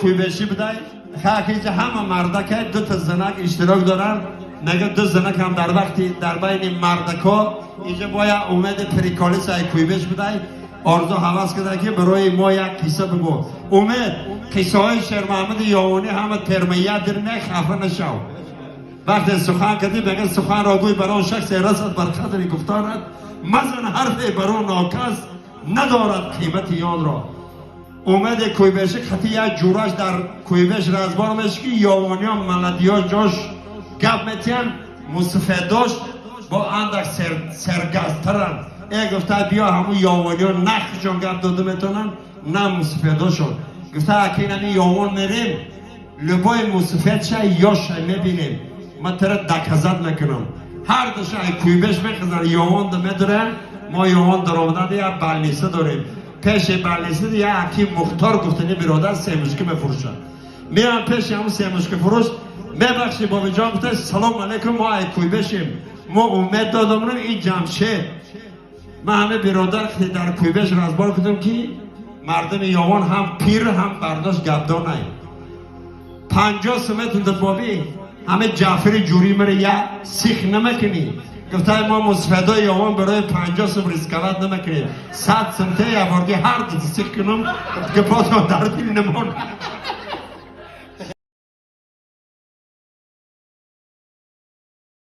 Куйбешӣ будай, хакиҷа ҳама мардака, дута занак иштирок доранд. Мега, ду занак ҳам дар вақти дар байни мардако инҷа боя. Умеди приколист ай Куйбеш будай, орзу ҳавас карда, ки барои мо як қисса бигӯ. Умед, қиссаҳои Шермаҳмади Ёвонӣ ҳама термоядерный, хафа нашав. Вақте сухан кардӣ, мега, суханро гӯй бар он шахсе, расад бар қадри гуфторат, мазан ҳарфе бар он нокас, надорад қимати ёнро. Умеди Куйбеши хати як ҷураш дар Куйбеш разбор меши, ки ёвониён маладиё ҷош гап метиҳанд, мусафедош бо андак сергазтаранд. Э, гуфта, биё, ҳамун ёвониён нахшон гап дода метавонанд, на мусафедошон. Гуфта, акин ами ёвон мерем, любой мусафедша ёша мебинем, ман тара доказать мекунам. Ҳар душа ай Куйбеш мехезанд, Ёвонда медуранд. Мо Ёвон даромаданд, як больница дорем, пеши больница як аки Мухтор гуфтани биродар семечка мефурӯшад. Меам пеши ҳамун семечка фурӯш. «Мебахши, бобиҷон», гуфта, «салом алейкум, мо ай Куйбешем, мо Умед додамрем, ин Ҷамшед». Ман ҳаме биродар дар Куйбеш разбор кардам, ки мардуми Ёвон ҳам пир, ҳам бардошт гапдонай. 50 суметунда, боби, ҳаме Ҷаъфари ҷурӣ маре як сих намекунӣ? Гуфтаи, мо мусфадои Ёвон барои 50 сум рисковать намекунем, 100 сумте, якборги ҳар ду сих кунам, гапотон дар дил намон.